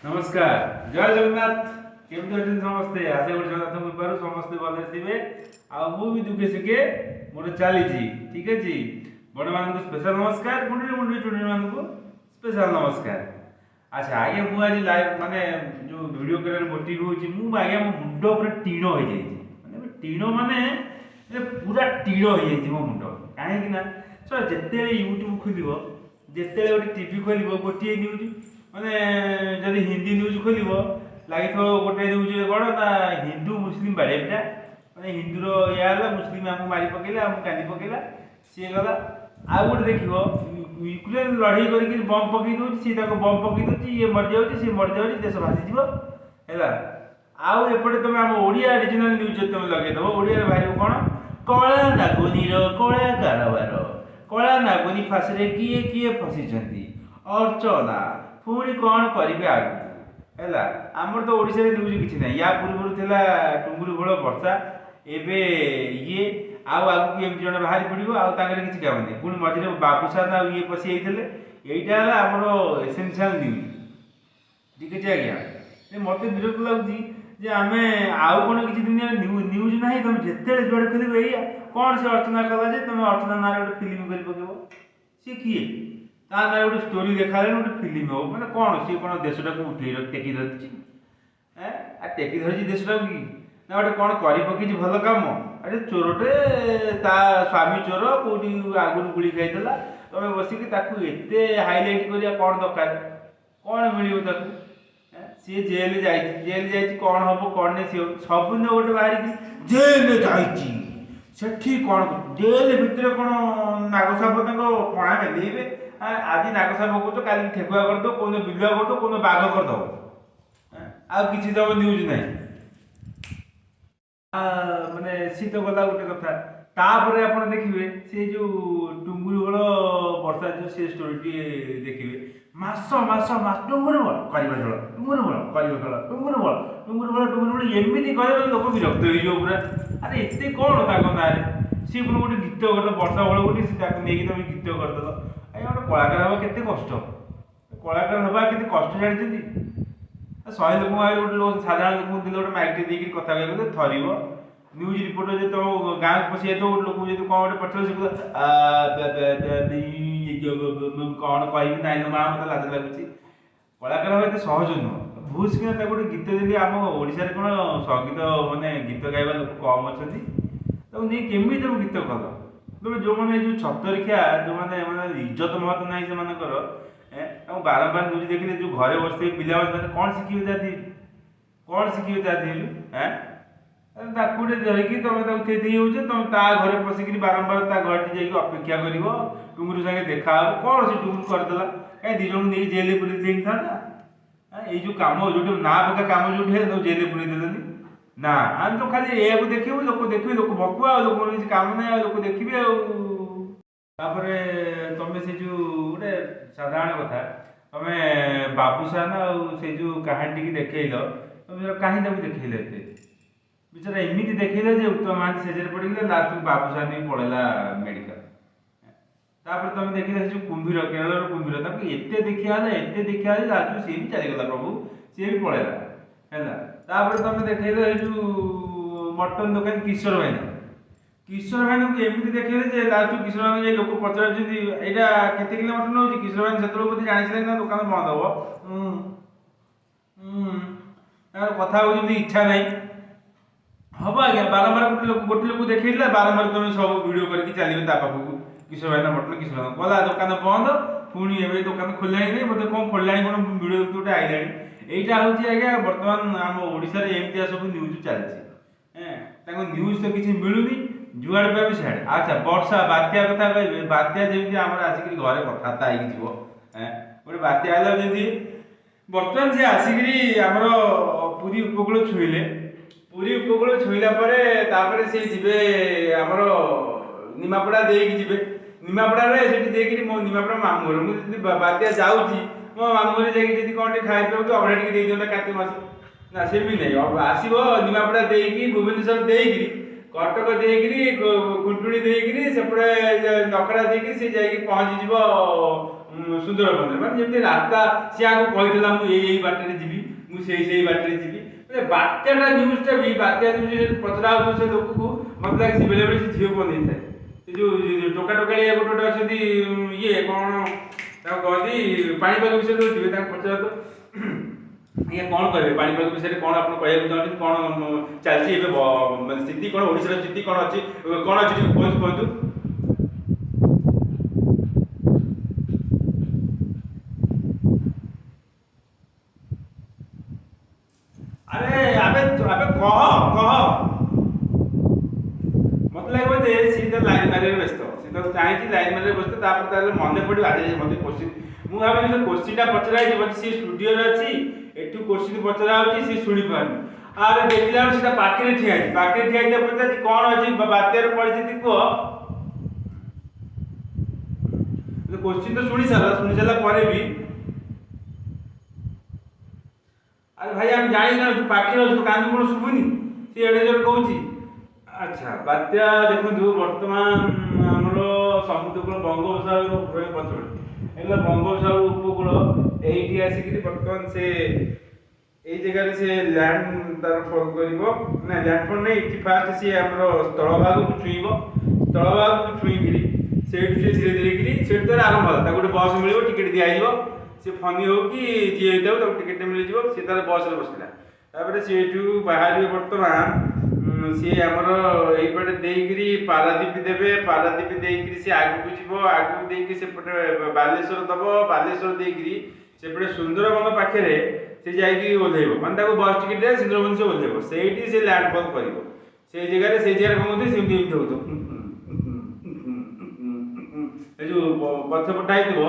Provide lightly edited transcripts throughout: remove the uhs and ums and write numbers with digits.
ନମସ୍କାର, ଜୟ ଜଗନ୍ନାଥ। କେମିତି ଅଛନ୍ତି ସମସ୍ତେ? ଆଶା କରୁଛି ଜଗନ୍ନାଥଙ୍କ କୃପାରୁ ସମସ୍ତେ ଭଲରେ ଥିବେ। ଆଉ ମୁଁ ବି ଦୁଃଖେ ସୁଖେ ମୋର ଚାଲିଛି, ଠିକ ଅଛି। ବଡ଼ମାନଙ୍କୁ ସ୍ପେଶାଲ ନମସ୍କାର, ଗୁଣ୍ଡୁରି ମୁଣ୍ଡୁରି ଚୁଣ୍ଡୁରିମାନଙ୍କୁ ସ୍ପେଶାଲ ନମସ୍କାର। ଆଚ୍ଛା ଆଜ୍ଞା, ମୁଁ ଆଜି ଲାଇଭ୍ ମାନେ ଯେଉଁ ଭିଡ଼ିଓ କରିବାର ମୋଟିଭ୍ ହେଉଛି, ମୁଁ ଆଜ୍ଞା ମୋ ମୁଣ୍ଡ ପୁରା ଟିଣ ହେଇଯାଇଛି। ମାନେ ଟିଣ ମାନେ ପୁରା ଟିଣ ହେଇଯାଇଛି ମୋ ମୁଣ୍ଡ। କାହିଁକି ନା ସାର୍, ଯେତେବେଳେ ୟୁଟ୍ୟୁବ୍ ଖୋଲିବ, ଯେତେବେଳେ ଗୋଟେ ଟିଭି ଖୋଲିବ, ଗୋଟିଏ ନ୍ୟୁଜ୍। ମାନେ ଯଦି ହିନ୍ଦୀ ନ୍ୟୁଜ୍ ଖୋଲିବ, ଲାଗିଥିବ ଗୋଟେ ନ୍ୟୁଜ୍ରେ କ'ଣ ନା ହିନ୍ଦୁ ମୁସଲିମ ବାଡ଼େଇଟା, ମାନେ ହିନ୍ଦୁର ଇୟା ହେଲା, ମୁସଲିମ ଆମକୁ ମାରି ପକେଇଲା, ଆମକୁ କାନ୍ଦି ପକେଇଲା, ସିଏ ଗଲା। ଆଉ ଗୋଟେ ଦେଖିବ, ୟୁକ୍ରେନ୍ ଲଢ଼େଇ କରିକି ବମ୍ ପକେଇ ଦେଉଛି, ସିଏ ତାକୁ ବମ୍ ପକେଇ ଦେଉଛି, ଇଏ ମରିଯାଉଛି, ସିଏ ମରିଯାଉଛି, ଦେଶ ଭାସିଯିବ ହେଲା। ଆଉ ଏପଟେ ତମେ ଆମ ଓଡ଼ିଆ ରିଜନାଲ୍ ନ୍ୟୁଜ୍ ଯଦି ତମେ ଲଗେଇଦେବ, ଓଡ଼ିଆରେ ବାହାରିବ କ'ଣ? କଳା ନାଗୁନିର କଳା କାରବାର, କଳା ନାଗୁନି ଫାଶୀରେ କିଏ କିଏ ଫସିଛନ୍ତି, ଅର୍ଚ୍ଚନା ପୁଣି କ'ଣ କରିବେ ଆଗକୁ ହେଲା। ଆମର ତ ଓଡ଼ିଶାରେ ନ୍ୟୁଜ୍ କିଛି ନାହିଁ। ୟା ପୂର୍ବରୁ ଥିଲା ଟୁଙ୍ଗୁରୁ ଭୋଳ ବର୍ଷା, ଏବେ ଇଏ, ଆଉ ଆଗକୁ ଏମିତି ଜଣେ ବାହାରି ପଡ଼ିବ, ଆଉ ତାଙ୍କର କିଛି କାମ ନାହିଁ। ପୁଣି ମଝିରେ ବାବୁସାନ ଆଉ ଇଏ ପଶି ଯାଇଥିଲେ। ଏଇଟା ହେଲା ଆମର ଏସେନ୍ସିଆଲ ନ୍ୟୁଜ୍, ଠିକ ଅଛି ଆଜ୍ଞା। ମୋତେ ବିରକ୍ତ ଲାଗୁଛି ଯେ ଆମେ ଆଉ କ'ଣ କିଛି ଦୁନିଆରେ ନ୍ୟୁଜ୍ ନାହିଁ? ତମେ ଯେତେବେଳେ ଯୁଆଡ଼େ ଖୋଲିବ ଏଇଆ। କ'ଣ ସେ ଅର୍ଚ୍ଚନା କଲା ଯେ ତମେ ଅର୍ଚ୍ଚନା ନାଁରେ ଗୋଟେ ଫିଲ୍ମ କରି ପକେଇବ? ସିଏ କିଏ? ତା ନାଁରେ ଗୋଟେ ଷ୍ଟୋରି ଦେଖାହେଲାଣି, ଗୋଟେ ଫିଲ୍ମ ହବ। ମାନେ କ'ଣ ସିଏ କ'ଣ ଦେଶଟାକୁ ଉଠେଇ ଟେକି ଧରିଛି? ଆ ଟେକି ଧରିଛି ଦେଶଟାକୁ କି ନା ଗୋଟେ କ'ଣ କରି ପକେଇଛି ଭଲ କାମ? ଆରେ ଚୋରଟେ, ତା ସ୍ୱାମୀ ଚୋର, କେଉଁଠି ଆଗରୁ ଗୁଳି ଖାଇଥିଲା। ତମେ ବସିକି ତାକୁ ଏତେ ହାଇଲାଇଟ୍ କରିବା କ'ଣ ଦରକାର? କ'ଣ ମିଳିବ ତାକୁ? ସିଏ ଜେଲ୍ ଯାଇଛି, ଜେଲ୍ ଯାଇଛି, କ'ଣ ହବ କ'ଣ ନାହିଁ ସିଏ ସବୁଦିନ ଗୋଟେ ବାହାରିକି ଜେଲ୍ ଯାଇଛି। ସେଠି କ'ଣ ଜେଲ୍ ଭିତରେ କ'ଣ ନାଗ ସାପ ତାଙ୍କ ଫଣା ମେଲେଇବେ? ଆଜି ନାଗ ସାପ କହୁଛ, କାଲି ଠେକୁଆ କରିଦେବ, କୋଉଦିନ ବିଲୁଆ କରିଦେବ, କୋଉଦିନ ବାଘ କରିଦେବ। ଆଉ କିଛି ତମ ନ୍ୟୁଜ୍ ନାହିଁ। ମାନେ ସିଏ ତ ଗଲା ଗୋଟେ କଥା। ତାପରେ ଆପଣ ଦେଖିବେ ସେ ଯେଉଁ ଟୁଙ୍ଗୁରୁ ଘୋଳ ବର୍ଷା, ଯେଉଁ ସେ ଷ୍ଟୋରିଟି ଦେଖିବେ, ମାସ ମାସ ମାସ ଟୁଙ୍ଗୁରୁ ବଳ କରିବ ଝୋଳ, ଟୁଙ୍ଗୁରୁ ବଳ କରିବ ଖେଳ, ଟୁଙ୍ଗୁରୁ ବଳ, ଟୁଙ୍ଗୁରୁ ବଳ, ଟୁଙ୍ଗୁରୁ ବଳ, ଏମିତି କହିଲେ ଲୋକ ବିରକ୍ତ ହେଇଯିବ ପୁରା। ଆରେ ଏତେ କ'ଣ ତାଙ୍କ ନାଁରେ? ସିଏ ପୁଣି ଗୋଟେ ଗୀତ କରିଦେଲ, ବର୍ଷା ବଳ ଗୋଟେ, ସେ ତାକୁ ନେଇକି ତମେ ଗୀତ କରିଦେଲ। ଆଜ୍ଞା, ଗୋଟେ କଳାକାର ହେବା କେତେ କଷ୍ଟ, କଳାକାର ହେବା କେତେ କଷ୍ଟ ଜାଣିଛନ୍ତି? 100 ଲୋକଙ୍କ ଆଗରେ ଗୋଟେ ଲୋକ, ସାଧାରଣ ଲୋକଙ୍କୁ ଦେଲେ ଗୋଟେ ମାଇକ୍ଟେ ଦେଇକି କଥା କହିବାକୁ ଥରିବ। ନ୍ୟୁଜ୍ ରିପୋର୍ଟର ଯଦି ତମ ଗାଁକୁ ପଶି ଯାଇଥିବ, ଗୋଟେ ଲୋକକୁ ଯଦି କ'ଣ ଗୋଟେ ପଚାରିବ, ସେ କ'ଣ କହିବି, ନାଇଁ ମା ମୋତେ ଲାଜ ଲାଗୁଛି। କଳାକାର ହେବା ଏତେ ସହଜ ନୁହଁ। ଭୁସ୍ କିନା ତାକୁ ଗୋଟେ ଗୀତ ଦେଲି। ଆମ ଓଡ଼ିଶାରେ କ'ଣ ସଙ୍ଗୀତ ମାନେ ଗୀତ ଗାଇବା ଲୋକ କମ୍ ଅଛନ୍ତି? ତାକୁ ନେଇ କେମିତି ତମେ ଗୀତ କଲ? ତମେ ଯେଉଁମାନେ ଏଇ ଯେଉଁ ଛତରିଖିଆ, ଯେଉଁମାନେ ମାନେ ଇଜ୍ଜତ ମହତ ନାହିଁ ସେମାନଙ୍କର, ତାଙ୍କୁ ବାରମ୍ବାର ନ୍ୟୁଜ୍ ଦେଖିଲେ ଯେଉଁ ଘରେ ବସିଥିବେ ପିଲାମାନେ, ସେମାନେ କ'ଣ ଶିଖିବେ ତା ଦେହରୁ? କ'ଣ ଶିଖିବେ ତା ଦେହରୁ? ତାକୁ ଗୋଟେ ଧରିକି ତମେ ତାକୁ ଥେଇ ଥେଇ ହେଉଛ। ତମେ ତା ଘରେ ପଶିକିରି ବାରମ୍ବାର ତା ଘରଟି ଯାଇକି ଅପେକ୍ଷା କରିବ, ଟୁଙ୍ଗୁରୁ ସାଙ୍ଗେ ଦେଖା ହବ। କ'ଣ ସେ ଟୁଙ୍ଗୁରୁ କରିଦେଲା? କାହିଁ ଦୁଇ ଜଣଙ୍କୁ ନେଇକି ଜେଲରେ ପୁରେଇ ଦେଇଥାନ୍ତା? ଏଇ ଯେଉଁ କାମ ଯେଉଁଠି ନା ପକା କାମ ଯେଉଁଠି ହେଲା, ତାକୁ ଜେଲରେ ପୁରେଇ ଦେଲେନି ନା। ଆମେ ତ ଖାଲି ଏଇଆକୁ ଦେଖିବୁ, ଲୋକ ଦେଖିବେ, ଲୋକ ଭକୁଆ, ଆଉ ଲୋକଙ୍କର କିଛି କାମ ନାହିଁ, ଆଉ ଲୋକ ଦେଖିବେ। ଆଉ ତାପରେ ତମେ ସେ ଯେଉଁ ଗୋଟେ ସାଧାରଣ କଥା, ତମେ ବାବୁସାନ ଆଉ ସେ ଯେଉଁ କାହାଣୀଟିକି ଦେଖେଇଲ, ତମେ କାହିଁ ତାକୁ ଦେଖେଇଲ ଏତେ? ବିଚାରା ଏମିତି ଦେଖେଇଲେ ଯେ ଉତ୍ତମ ମହାନ୍ତି ସେଜରେ ପଡ଼ିଗଲେ, ଲାଷ୍ଟକୁ ବାବୁସାନ ବି ପଳେଇଲା ମେଡ଼ିକାଲ। ତାପରେ ତମେ ଦେଖିଲ ସେ ଯେଉଁ କୁମ୍ଭୀର, କେରଳର କୁମ୍ଭୀର, ତାକୁ ଏତେ ଦେଖିଆ ହେଲା, ଏତେ ଦେଖିଆ ହେଲା, ଲାଷ୍ଟକୁ ସିଏ ବି ଚାଲିଗଲା ପ୍ରଭୁ, ସିଏ ବି ପଳେଇଲା ହେଲା। ତାପରେ ତମେ ଦେଖେଇଲ ଏ ଯେଉଁ ମଟନ ଦୋକାନୀ କିଶୋର ଭାଇନା, କିଶୋର ଭାଇନାକୁ ଏମିତି ଦେଖେଇଲେ ଯେ ଲାଷ୍ଟକୁ କିଶୋର ଭାଇନା ଯାଇ ଲୋକ ପଚାରୁଛନ୍ତି ଏଇଟା କେତେ କିଲୋ ମଟନ ହେଉଛି। କିଶୋର ଭାଇନା ସେତେବେଳକୁ ବୋଧେ ଜାଣିଥିଲେ ନା ଦୋକାନ ବନ୍ଦ ହବ। ତାଙ୍କର କଥା ହେବାକୁ ଇଚ୍ଛା ନାହିଁ ହବ ଆଜ୍ଞା। ବାରମ୍ବାର ଗୋଟେ ଲୋକ, ଗୋଟେ ଲୋକକୁ ଦେଖେଇଥିଲା, ବାରମ୍ବାର ତମେ ସବୁ ଭିଡ଼ିଓ କରିକି ଚାଲିବ ତା ପାଖକୁ। କିଶୋର ଭାଇନା ମଟନ, କିଶୋର ଭାଇନା ଗଲା, ଦୋକାନ ବନ୍ଦ, ପୁଣି ଏବେ ଦୋକାନ ଖୋଲିଲାଣି ନାହିଁ ବୋଧେ, କ'ଣ ଖୋଲିଲାଣି, କ'ଣ ଭିଡ଼ିଓ ଗୋଟେ ଆଇଲାଣି। ଏଇଟା ହେଉଛି ଆଜ୍ଞା ବର୍ତ୍ତମାନ ଆମ ଓଡ଼ିଶାରେ ଏମିତିଆ ସବୁ ନ୍ୟୁଜ୍ ଚାଲିଛି। ତାଙ୍କ ନ୍ୟୁଜ୍ ତ କିଛି ମିଳୁନି, ଯୁଆଡ଼େ ପାଇବେ ସିଆଡ଼େ। ଆଚ୍ଛା, ବର୍ଷା ବାତ୍ୟା କଥା କହିବେ, ବାତ୍ୟା ଯେମିତି ଆମର ଆସିକିରି ଘରେ କଥାବାର୍ତ୍ତା ହେଇକି ଯିବ। ଗୋଟେ ବାତ୍ୟା ହେଲା ଯେମିତି, ବର୍ତ୍ତମାନ ସେ ଆସିକିରି ଆମର ପୁରୀ ଉପକୂଳ ଛୁଇଁଲେ, ପୁରୀ ଉପକୂଳ ଛୁଇଁଲା ପରେ ତାପରେ ସେ ଯିବେ ଆମର ନିମାପଡ଼ା ଦେଇକି ଯିବେ। ନିମାପଡ଼ାରେ ସେଠି ଦେଇକିରି, ମୋ ନିମାପଡ଼ା ମାମୁଁ ଘର, ମୁଁ ଯଦି ବାତ୍ୟା ଯାଉଛି ମୋ ମାମୁଁ ଘରେ ଯାଇକି ଯଦି କ'ଣ ଟିକେ ଖାଇ ପିଇବାକୁ ଅବଢ଼ା ଟିକେ ଦେଇଦିଅନ୍ତା କାର୍ତ୍ତିକ ମାସ ନା, ସେମିତି ନାହିଁ। ଆସିବ ନିମାପଡ଼ା ଦେଇକି, ଭୁବନେଶ୍ୱର ଦେଇକିରି, କଟକ ଦେଇକିରି, ଖୁଣ୍ଟୁଣି ଦେଇକିରି, ସେପଟେ ନଖରା ଦେଇକି ସେ ଯାଇକି ପହଞ୍ଚିଯିବ ସୁନ୍ଦରବନରେ, ମାନେ ଯେମିତି ରାସ୍ତା ସିଏ ଆଗକୁ କହିଥିଲା ମୁଁ ଏଇ ଏଇ ବାଟରେ ଯିବି, ମୁଁ ସେଇ ସେଇ ବାଟରେ ଯିବି। ମାନେ ବାତ୍ୟାଟା ନ୍ୟୁଜ୍ଟା ବି, ବାତ୍ୟା ନ୍ୟୁଜ୍ ପଚରା ହଉଥିବ ସେ ଲୋକକୁ, ମତେ ଲାଗେ ସେ ବେଳେବେଳେ ସେ ଝିଅକୁ ଅନେଇଥାଏ। ସେ ଯୋଉ ଟୋକା ଟୋକାଳିଆ ଗୋଟେ ଗୋଟେ ଅଛନ୍ତି, ଇଏ କ'ଣ ତାକୁ କହନ୍ତି, ପାଣିପାଗ ବିଷୟରେ ଦଉଥିବେ, ତାଙ୍କୁ ପଚରା ତ ଆଜ୍ଞା କ'ଣ କହିବେ ପାଣିପାଗ ବିଷୟରେ, କ'ଣ ଆପଣ କହିବାକୁ ଚାହୁଁଛନ୍ତି, କ'ଣ ଚାଲିଛି ଏବେ, ମାନେ ସ୍ଥିତି କ'ଣ, ଓଡ଼ିଶାର ସ୍ଥିତି କ'ଣ ଅଛି, କ'ଣ ଅଛି ଟିକେ କୁହନ୍ତୁ କୁହନ୍ତୁ। ଆରେ ଆବେ ଆବେ କହ କହ। ମତେ ଲାଗିବ ଯେ ସିଏ ତ ଲାଇନ୍ ମାରିବାରେ ବ୍ୟସ୍ତ, ସିଏ ତ ଚାହିଁଛି ଲାଇନ୍ ମାରିବାରେ ବ୍ୟସ୍ତ। ତାପରେ ତାହେଲେ ମନେ ପଡ଼ିବ ଆଜି ମତେ କୋଶ୍ଚିନ୍, ମୁଁ ଭାବିଲି ଯେ କୋଶ୍ଚିନ୍ଟା ପଚରା ହେଇଛି ବୋଧେ, ସିଏ ଷ୍ଟୁଡ଼ିଓରେ ଅଛି, ଏଠୁ କୋଶ୍ଚିନ୍ ପଚରା ହଉଛି, ସିଏ ଶୁଣିପାରୁନି। ଆରେ ଦେଖିଲା ବେଳକୁ ସେଟା ପାଖରେ ଠିଆ ହେଇଛି, ପାଖରେ ଠିଆ ହେଇଛି, ପଚାରୁଛି କ'ଣ ଅଛି ବାତ୍ୟାର ପରିସ୍ଥିତି କୁହ। କୋଶ୍ଚିନ୍ ତ ଶୁଣି ସାରିଲା, ଶୁଣି ସାରିଲା ପରେ ବି ଆରେ ଭାଇ ଆମେ ଜାଣିଛୁ ତୁ ପାଖରେ ଅଛୁ, ତୋ କାନକୁ କ'ଣ ଶୁଭୁନି? ସିଏ ଏଡ଼େ ଜୋରେ କହୁଛି। ଆଚ୍ଛା ବାତ୍ୟା ଦେଖନ୍ତୁ, ବର୍ତ୍ତମାନ ଆମର ସମୁଦ୍ରକୂଳ ବଙ୍ଗୋପସାଗର ଉପରେ ପଛପଟେ ହେଲା ବଙ୍ଗୋପସାଗର ଉପକୂଳ, ଏଇଠି ଆସିକିରି ବର୍ତ୍ତମାନ ସେ ଏଇ ଜାଗାରେ ସେ ଲ୍ୟାଣ୍ଡ ତାର ଫଲ୍ କରିବ ନା, ଲ୍ୟାଣ୍ଡ ଫଲ୍ ନାହିଁ, ଏଠି ଫାଷ୍ଟ ସିଏ ଆମର ସ୍ଥଳଭାଗକୁ ଛୁଇଁବ। ସ୍ଥଳଭାଗକୁ ଛୁଇଁକିରି ସେଇଠୁ ସେ ଧୀରେ ଧୀରେ କିରି ସେଇଠୁ ତାର ଆରମ୍ଭ ହେଲା। ତାକୁ ଗୋଟେ ବସ୍ ମିଳିବ, ଟିକେଟ୍ ଦିଆହେଇଯିବ, ସେ ଫନି ହଉ କି ଯିଏ ହେଇଥାଉ ତାକୁ ଟିକେଟ୍ଟେ ମିଳିଯିବ, ସିଏ ତାର ବସ୍ରେ ବସିଲା। ତାପରେ ସେଇଠୁ ବାହାରିବ, ବର୍ତ୍ତମାନ ସିଏ ଆମର ଏଇପଟେ ଦେଇକିରି ପାରାଦ୍ୱୀପ ଦେବେ, ପାରାଦ୍ୱୀପ ଦେଇକିରି ସିଏ ଆଗକୁ ଯିବ, ଆଗକୁ ଦେଇକି ସେପଟେ ବାଲେଶ୍ୱର ଦବ, ବାଲେଶ୍ୱର ଦେଇକିରି ସେପଟେ ସୁନ୍ଦରବନ ପାଖରେ ସେ ଯାଇକି ଓହ୍ଲେଇବ। ମାନେ ତାକୁ ବସ୍ ଟିକେଟ୍ ଦିଆ, ସୁନ୍ଦରବନ ସେ ଓହ୍ଲେଇବ, ସେଇଠି ସେ ଲ୍ୟାଣ୍ଡ ଫଲ୍ କରିବ। ସେଇ ଜାଗାରେ ସେଇ ଜାଗାରେ କ'ଣ ହଉଥିବ, ସେମିତି ଏମିତି ହଉଥିବ, ଏ ଯୋଉ ଗଛ କଟା ହେଇଥିବ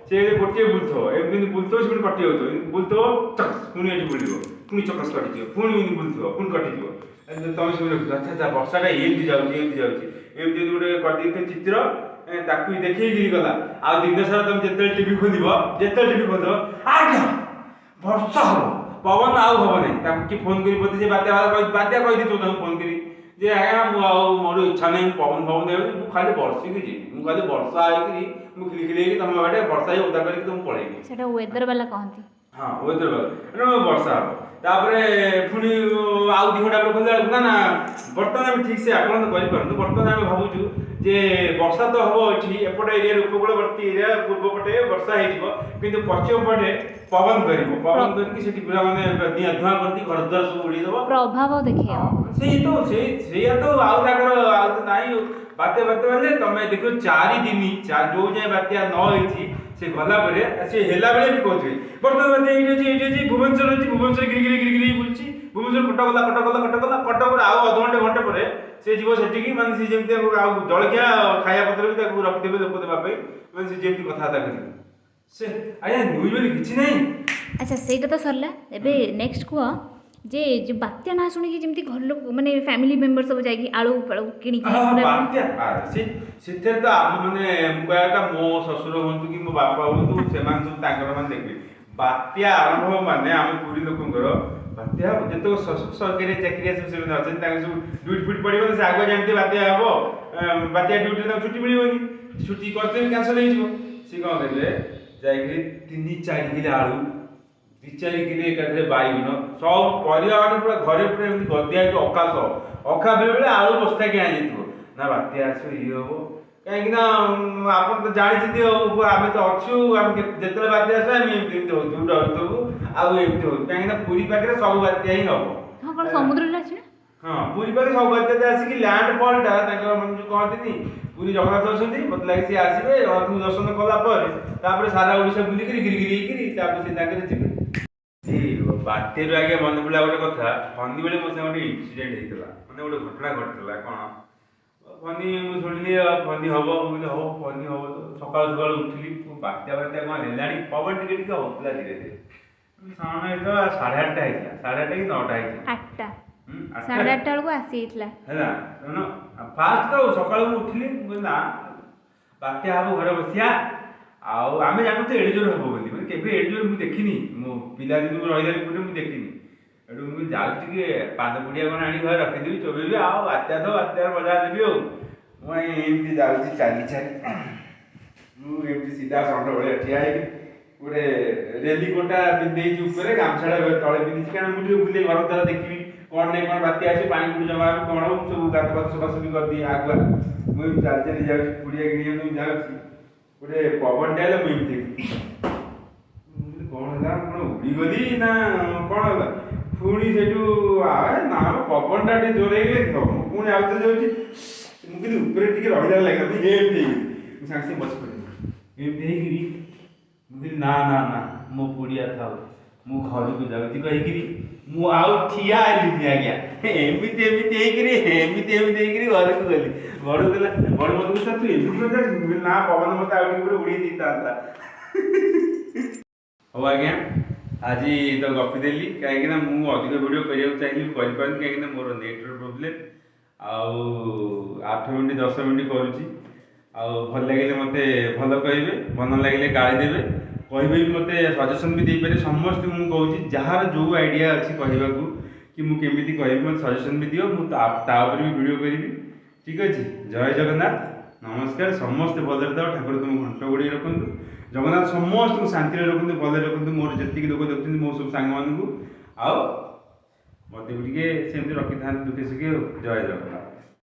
ସେ ଗୋଟିଏ ବୁଲୁଥିବ, ଏମିତି ଏମିତି ବୁଲୁଥିବ, ସେ ପୁଣି କଟି ଯାଉଥିବ, ଏମିତି ବୁଲୁଥିବ, ଚକସ୍ ପୁଣି ଏଠି ବୁଲିବ, ପୁଣି ଚକସ୍ କଟିଯିବ, ପୁଣି ଏମିତି ବୁଲୁଥିବ, ପୁଣି କଟିଯିବ। ତମେ ସବୁ ଦେଖୁଥିବ, ଆଚ୍ଛା ଆଚ୍ଛା ବର୍ଷାଟା ଏମିତି ଯାଉଛି, ଏମିତି ଯାଉଛି, ଏମିତି ଏମିତି ଗୋଟେ କରିଦେଇଥିବ ଚିତ୍ର, ତାକୁ ଦେଖେଇକିରି ଗଲା। ଆଉ ଦିନ ସାରା ତମେ ଯେତେବେଳେ ଟିଭି ଖୋଲିବ, ଯେତେବେଳେ ଟିଭି ଖୋଲିବ, ଆଜ୍ଞା ବର୍ଷା ହବ, ପବନ ଆଉ ହବ ନାହିଁ। ତାକୁ କିଏ ଫୋନ୍ କରି ବୋଧେ ସେ ବାତ୍ୟା ବାଲା କହି ବାତ୍ୟା କହିଦେଇଥିବ ତାଙ୍କୁ ଫୋନ୍ କରି ଯେ ଆଜ୍ଞା ମୁଁ ଆଉ ମୋର ଇଚ୍ଛା ନାହିଁ, ମୁଁ ପବନ ଫବନ ଦେବି, ମୁଁ ଖାଲି ବର୍ଷିକି ଯିବି, ମୁଁ ଖାଲି ବର୍ଷା ହେଇକିରି ମୁଁ ଖିଲି ଖିଲି ହେଇକି ତମ ବାଟେ ବର୍ଷା ହେଇ ଓଦା କରିକି ତମକୁ ପଳେଇବି। ସେଟା ୱେଦର ବାଲା କହନ୍ତି। ହଁ ୱେଦର ବାଲା, ବର୍ଷା ହବ। ତାପରେ ପୁଣି ଆଉ 2 ଘଣ୍ଟା ପରେ ଖୋଲିଲା ବେଳକୁ ନା ନା ବର୍ତ୍ତମାନ ଆମେ ଠିକ୍ ସେ ଆକଳନ କରିପାରୁନୁ, ବର୍ତ୍ତମାନ ଆମେ ଭାବୁଛୁ ଯେ ବର୍ଷା ତ ହବ ଏଠି ଏପଟ ଏରିଆରେ, ଉପକୂଳବର୍ତ୍ତୀ ଏରିଆ ପୂର୍ବ ପଟେ ବର୍ଷା ହେଇଯିବ, କିନ୍ତୁ ପଶ୍ଚିମ ପଟେ ପବନ କରିବ, ପବନ କରିକି ସେଠି ପୁରା ମାନେ ନିଆଁ ଧୂଆଁ କରିଦେଇ ଘର ଦ୍ୱାର ସବୁ ଉଡ଼େଇଦବ, ପ୍ରଭାବ ଦେଖେଇବ। ସେଇ ତ ସେଇ ସେଇଆ ତ ଆଉ ତାଙ୍କର ଆଉ ତ ନାହିଁ। ବାତ୍ୟା ବାତ୍ୟା ମାନେ ତମେ ଦେଖିବ 4 ଦିନ ଯୋଉ ଯାଏଁ ବାତ୍ୟା ନ ହେଇଛି, ସେ ଗଲା ପରେ ସେ ହେଲା ବେଳେ ବି କହୁଥିବେ ବର୍ତ୍ତମାନ ବାତ୍ୟା ଏଇଠି ଅଛି, ଏଇଠି ଅଛି, ଭୁବନେଶ୍ୱର ଅଛି, ଭୁବନେଶ୍ୱର ଗିରି ଗିରି ଗିରି ଗିରି ବୁଲୁଛି, ଭୁବନେଶ୍ୱର କଟକ ଗଲା, କଟକ ଗଲା, କଟକ ଗଲା, କଟକରୁ ଆଉ ଅଧଘଣ୍ଟେ ଘଣ୍ଟେ ପରେ ସେ ଯିବ ସେଠିକି। ମାନେ ସେ ଯେମିତି ଆଉ ଜଳଖିଆ ଖାଇବା ପତ୍ର ବି ତାକୁ ରଖିଦେବେ ଲୋକ ଦେବା ପାଇଁ, ମାନେ ସେ ଯେମିତି କଥାବାର୍ତ୍ତା କରିବେ ସେ ଆଜ୍ଞା ନ୍ୟୁଜ୍ ବୋଲି କିଛି ନାହିଁ। ଆଚ୍ଛା ସେଇଟା ତ ସରିଲା, ଏବେ ନେକ୍ସଟ କୁହ ଯେ ଯୋଉ ବାତ୍ୟା ନାଁ ଶୁଣିକି ଯେମିତି ଘର ଲୋକ ମାନେ ଫ୍ୟାମିଲି ମେମ୍ବର ସବୁ ଯାଇକି ଆଳୁ ଫାଳୁ କିଣିକି। ବାତ୍ୟା ସେ ସେଥିରେ ତ ଆମ ମାନେ ମୁଁ କହିବା କଥା ମୋ ଶ୍ୱଶୁର ହୁଅନ୍ତୁ କି ମୋ ବାପା ହୁଅନ୍ତୁ, ସେମାନେ ସବୁ ତାଙ୍କର ମାନେ ଦେଖିବେ ବାତ୍ୟା ଆରମ୍ଭ ମାନେ ଆମ ପୁରୀ ଲୋକଙ୍କର ବାତ୍ୟା ହବ। ଯେତେକ ସରକାରୀ ଚାକିରିଆ ସବୁ ସେମାନେ ଅଛନ୍ତି, ତାଙ୍କୁ ସବୁ ଡ୍ୟୁଟି ଫ୍ୟୁଟି ପଡ଼ିବନି, ସେ ଆଗୁଆ ଜାଣିଥିବେ ବାତ୍ୟା ହବ, ବାତ୍ୟା ଡ୍ୟୁଟିରେ ତାଙ୍କୁ ଛୁଟି ମିଳିବନି, ଛୁଟି କରିଦେବେ କ୍ୟାନସଲ୍ ହେଇଯିବ। ସିଏ କ'ଣ କରିବେ, ଯାଇକିରି 3-4 କିଲୋ ଆଳୁ, 2-4 କିଲୋ ଏକାଥରେ ବାଇଗଣ, ସବୁ ପରିବା ମାନେ ପୁରା ଘରେ ପୁରା ଏମିତି ଗଦିଆ ହେଇକି ଅଖା ସହ ଅଖା, ବେଳେବେଳେ ଆଳୁ ବସ୍ତା କିଣା ହେଇଯାଇଥିବ ନା ବାତ୍ୟା ଆସିବ ଇଏ ହବ। କାହିଁକି ନା ଆପଣ ତ ଜାଣିଛନ୍ତି ଆଉ ଆମେ ତ ଅଛୁ, ଆମେ ଯେତେବେଳେ ବାତ୍ୟା ଆସିବ ଆମେ ଏମିତି ଏମିତି ହଉଥିବୁ, ଡରୁଥିବୁ ଆଉ ଏମିତି ହଉଥିବୁ, କାହିଁକି ନା ପୁରୀ ପାଖରେ ସବୁ ବାତ୍ୟା ହିଁ ହବ। ହଁ କ'ଣ ସମୁଦ୍ରରେ ଅଛି ନା? ହଁ ପୁରୀ ପାଖରେ ସବୁ ବାତ୍ୟା ଆସିକି ଲ୍ୟାଣ୍ଡ ଫଲ୍ଟା ତାଙ୍କର ମାନେ ଯୋଉ କହନ୍ତିନି ପୁରୀ ଜଗନ୍ନାଥ ଅଛନ୍ତି, ମତେ ଲାଗେ ସିଏ ଆସିବେ, ଜଗନ୍ନାଥଙ୍କୁ ଦର୍ଶନ କଲା ପରେ ତାପରେ ସାରା ଓଡ଼ିଶା ବୁଲିକିରି ଗିରି ଗିରି ହେଇକିରି ତାପରେ ସେ ତାଙ୍କର ଯିବେ। ଏଇ ବାତ୍ୟାରୁ ଆଜ୍ଞା ମନେ ପଡ଼ିଲା ଗୋଟେ କଥା, ଫନି ବେଳେ ମୋ ସାଙ୍ଗେ ଗୋଟେ ଇନସିଡେଣ୍ଟ ହେଇଥିଲା, ମାନେ ଗୋଟେ ଘଟଣା ଘଟିଥିଲା। କ'ଣ ଫନି ମୁଁ ଶୁଣିଲି ଫନି ହବ, ମୁଁ କହିଲି ହଉ ଫନି ହବ ତ। ସକାଳୁ ସକାଳୁ ଉଠିଲି, ବାତ୍ୟା ବାତ୍ୟା କ'ଣ ହେଲାଣି, ପବନ ଟିକେ ଟିକେ ହଉଥିଲା ଧୀରେ ଧୀରେ। ସମୟ ହେଇଥିଲା 8:30 ହେଇଥିଲା, 8:30 କି 9ଟା ହେଇଥିଲା, 8ଟା 8:30 ବେଳକୁ ଆସିଯାଇଥିଲା ହେଲା। ଫାଷ୍ଟ ତ ସକାଳୁ ମୁଁ ଉଠିଲି, ମୁଁ କହିଲି ନା ବାତ୍ୟା ହବ, ଘରେ ବସିବା। ଆଉ ଆମେ ଜାଣୁଛୁ ଏଡ଼େ ଜୋର ହବ ବୋଲି, ମାନେ କେବେ ଏଡ଼େ ଜୋର ମୁଁ ଦେଖିନି, ମୋ ପିଲାଦିନୁ ରହିଲାଣି ପୁରୀରେ ମୁଁ ଦେଖିନି। ଏଠୁ ମୁଁ ଯାଉଛି ଟିକେ ପାନ ପୁଡ଼ିଆ କ'ଣ ଆଣି ଘରେ ରଖିଦେବି, ଚୋବେଇବି, ଆଉ ବାତ୍ୟା ତ ବାତ୍ୟାର ମଜା ନେବି। ଆଉ ମୁଁ ଏମିତି ଯାଉଛି ଚାଲି ଚାଲି, ମୁଁ ଏମିତି ସିଧା ଷଣ୍ଢ ଭଳିଆ ଠିଆ ହେଇକି, ଗୋଟେ ରେନିକୋଟ୍ଟା ପିନ୍ଧି ଦେଇଛି ଉପରେ, ଗାମୁଛାଟା ତଳେ ପିନ୍ଧିଛି, କାରଣ ମୁଁ ଟିକେ ବୁଲି ଘର ଦ୍ୱାର ଦେଖିବି କ'ଣ ନାଇଁ କ'ଣ, ବାତ୍ୟା ଆସିବ, ପାଣି କୋଉଠି ଜମା ହେବ କ'ଣ ହେବ, ମୁଁ ସବୁ ଗାତ ଫାତ ସଫାସଫି କରିଦିଏ ଆଗୁଆ। ମୁଁ ଏମିତି ଚାଲି ଚାଲି ଯାଉଛି, ପୁଡ଼ିଆ କିଣିବାକୁ ଯାଉଛି, ଗୋଟେ ପବନଟା ହେଲେ ମୁଁ ଏମିତି, ମୁଁ କହିଲି କ'ଣ ହେଲା, କ'ଣ ଉଡ଼ିଗଲି ନା କ'ଣ ହେଲା? ପୁଣି ସେଇଠୁ ନା ପବନଟା ଟିକେ ଜୋର ହେଇଗଲେ କି ହବ। ମୁଁ ପୁଣି ଆଉଥରେ ଯାଉଛି, ମୁଁ କହିଲି ଉପରେ ଟିକେ ରହିଲା ଲାଗିଲା, ମୁଁ ଏମିତି ହେଇଗଲି। ମୁଁ ସାଙ୍ଗେ ସାଙ୍ଗେ ବସି ପଡ଼ିଲି ଏମିତି ହେଇକିରି। ମୁଁ କହିଲି ନା ନା ନା, ମୋ ପୁଡ଼ିଆ ଥାଉ, ମୁଁ ଘରକୁ ଯାଉଛି କହିକିରି ମୁଁ ଆଉ ଠିଆ ହେଲିନି ଆଜ୍ଞା। ଏମିତି ଏମିତି ହେଇକିରି, ଏମିତି ଏମିତି ହେଇକିରି ଘରକୁ ଗଲି। ଘରକୁ ଗଲା ଘରେ ମୋତେ କହୁଛି, ତୁ ଏମିତି କ'ଣ ଯାଉଛୁ? ମୁଁ କହିଲି ନା, ପବନ ମୋତେ ଆଉ ଟିକେ ପରେ ଉଡ଼େଇ ଦେଇଥାନ୍ତା। ହଉ ଆଜ୍ଞା, ଆଜି ତ ଗପିଦେଲି, କାହିଁକିନା ମୁଁ ଅଧିକ ଭିଡ଼ିଓ କରିବାକୁ ଚାହିଁଲି ବି କରିପାରୁନି, କାହିଁକିନା ମୋର ନେଟ୍ର ପ୍ରୋବ୍ଲେମ୍। ଆଉ 8 ମିନିଟ୍ 10 ମିନିଟ୍ କରୁଛି। ଆଉ ଭଲ ଲାଗିଲେ ମୋତେ ଭଲ କହିବେ, ଭଲ ନ ଲାଗିଲେ ଗାଳି ଦେବେ, କହିବେ ବି, ମୋତେ ସଜେସନ୍ ବି ଦେଇପାରିବେ। ସମସ୍ତଙ୍କୁ ମୁଁ କହୁଛି, ଯାହାର ଯେଉଁ ଆଇଡ଼ିଆ ଅଛି କହିବାକୁ କି ମୁଁ କେମିତି କହିବି, ମୋତେ ସଜେସନ୍ ବି ଦିଅ, ମୁଁ ତା ଉପରେ ବି ଭିଡ଼ିଓ କରିବି। ଠିକ୍ ଅଛି, ଜୟ ଜଗନ୍ନାଥ, ନମସ୍କାର। ସମସ୍ତେ ଭଲରେ ଥାଅ, ଠାକୁର ତୁମ ଘଣ୍ଟ ଘୋଡ଼େଇ ରଖନ୍ତୁ, ଜଗନ୍ନାଥ ସମସ୍ତଙ୍କୁ ଶାନ୍ତିରେ ରଖନ୍ତୁ, ଭଲରେ ରଖନ୍ତୁ। ମୋର ଯେତିକି ଲୋକ ଦେଖୁଛନ୍ତି, ମୋ ସବୁ ସାଙ୍ଗମାନଙ୍କୁ, ଆଉ ମୋତେ ବି ଟିକେ ସେମିତି ରଖିଥାନ୍ତି ଦୁଃଖେ ସୁଖେ। ଆଉ ଜୟ ଜଗନ୍ନାଥ।